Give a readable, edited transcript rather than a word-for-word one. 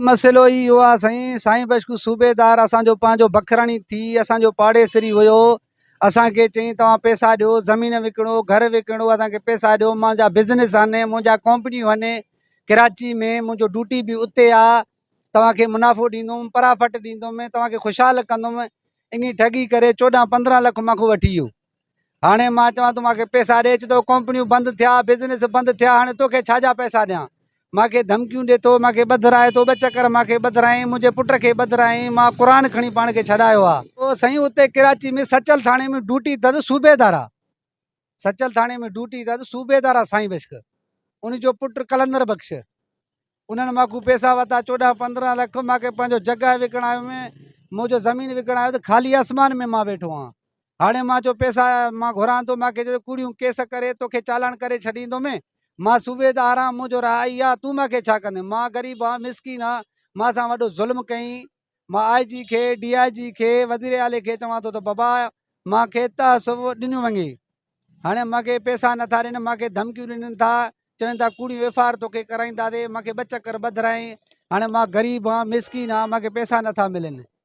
مسئلو ئي اهو آ سائين، سائين بشڪ صوبيدار اسان جو پنهنجو بکراڻي ٿي اسان جو پاڙيسري هيو، اسان کي چيائين توهان پئسا ڏيو، زمين وڪڻو، گهر وڪڻو، اسان کي پئسا ڏيو، منهنجا بزنس آهن، منهنجا ڪمپنيون آهن ڪراچي ۾، منهنجو ڊيوٽي به اتي آ، توهان کي منافعو ڏيندم، پرافٽ ڏيندم، توهان کي خوشحال ڪندم، ائين ٺڳي ڪري چوڏهن پندرهن لک مان کان وٺي ويو. هاڻي مان چوان ٿو مانکي پئسا ڏي، چي ٿو ڪمپنيون بند ٿيا، بزنس بند ٿيا، هاڻي توکي ڇا جا پئسا ڏيان؟ مانکي ڌمڪيون ڏي ٿو، مانکي ٻڌرائي ٿو، ٻه چڪر مانکي ٻڌرائين، منهنجي پٽ کي ٻڌرائين، مان قرآن کڻي پاڻ کي ڇڏايو آ. او سائين اتي ڪراچي ۾ سچل ٿاڻي ۾ ڊيوٽي اٿس صوبيدار آ، سچل ٿاڻي ۾ ڊيوٽي اٿس صوبيدار آ سائين بخش، ان جو پٽ قلندر بخش، انهن مان ڪو پئسا ورتا چوڏهن پندرهن لک، مانکي پنهنجو جڳهه وڪڻايو ۾ منهنجو زمين وڪڻايو ته خالي آسمان ۾ مان ويٺو آهيان. هاڻي مان چيو پئسا مان گهران ٿو، مان کي چيو ڪوڙيون ڪيس ڪري توکي چالان ڪري ڇڏيندومين، مان صوبيدار آهيان، منهنجو رهائي آ، تون مان کي ڇا ڪندين، مان غريب آهيان، مسڪين آهيان، مان سان وڏو ظلم ڪيائين، مان آء جي کي، ڊي I جي کي، وزير اعلي کي چوان ٿو ته بابا مان کي تحفظ ڏنو وڃي، هاڻي مان کي پئسا نٿا ڏين، مان کي ڌمڪيون ڏين ٿا، چون ٿا ڪوڙيون ايف I R توکي ڪرائينداسين، مان کي ٻه چڪر ٻڌرائين، هاڻي مان غريب آهيان، مسڪين آهيان، مان کي پئسا نٿا ملن.